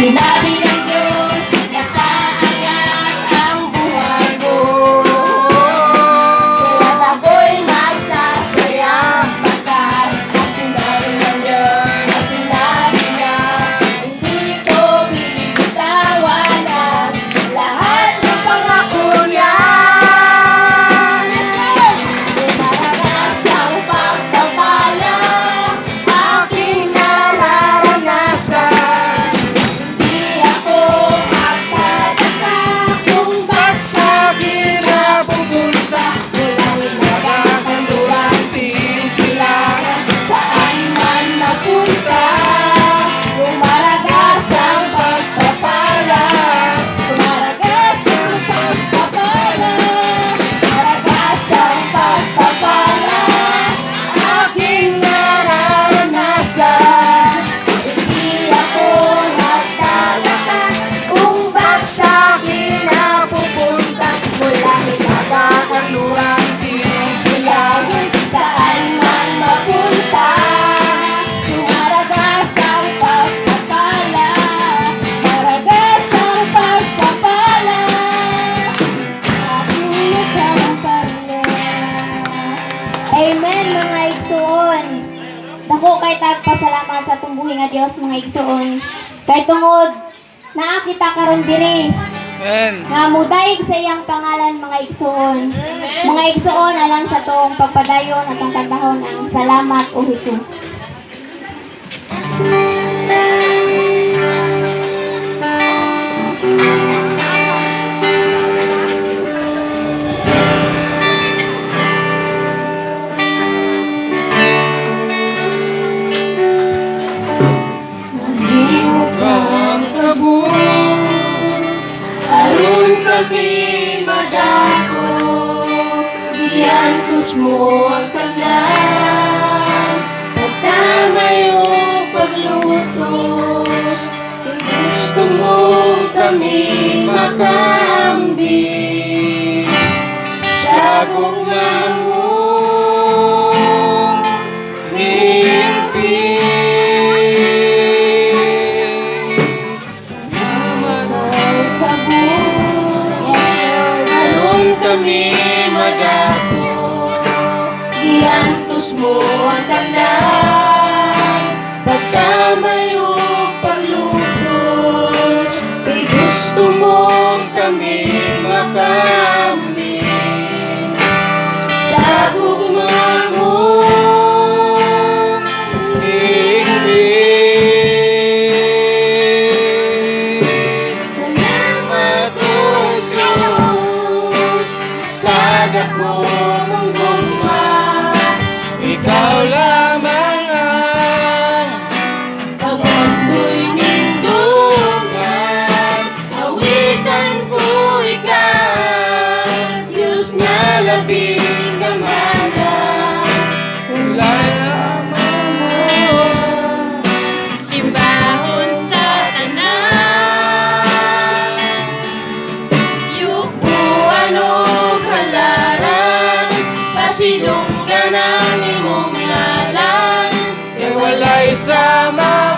Sinabi ng Diyos, nasa angat ang buhay ko. Kailan ako'y magsasaya pagkat ang sinabi ng Diyos, ang sinabi niya, hindi ko bibitawan ang lahat ng pangako niya. Yes, Lord! Dumaragas ang pagpapala, aking nararanasan. Hindi ako magtataka kung ba't Sa akin napupunta. Mula Hilaga, Kanluran, silangan. Saan man mapunta, rumaragas ang pagpapala. Rumaragas ang pagpapala. Rumaragas ang pagpapala. Aking nararanasan. Hindi ako nagtataka kung ba't sa akin napupunta. Mula Hilaga, Kanluran, silangan, saan man mapunta, rumaragas ang pagpapala. Maragas ang pagpapala. Aking nakampanya. Amen, mga igsuon. Dako kay tagpasalamat sa atong buhi nga Dios, mga igsuon. Kay tungod naa kita karon diri Amen. nga mudayeg sa iyang pangalan, mga igsuon. Mga igsuon, alang sa atong pagpadayon, atong kantahon ang "Salamat O Jesus." Nahimo kang kabus aron kami madako. Giantos mo ang tanan, pagkamay o paglutos. Kay gusto mo kami makambit sa gugma mo Hingpit. Salamat. Yes, Lord. Aron kami madako. Giantos mo ang tanan, pagkamay o paglutos. Kay gusto mo kami makambit sa gugma mo Hingpit. Salamat, O Jesus, sa dako mong gugma. Ikaw lamang ang Pangandoy nindungan. Awitan ko ikaw, Diyos na labing gamhanan. Lamang mo. Simbahon sa tanan, yugbuan og halaran, pasidunggan ang imong ngalan. Kay walay sama.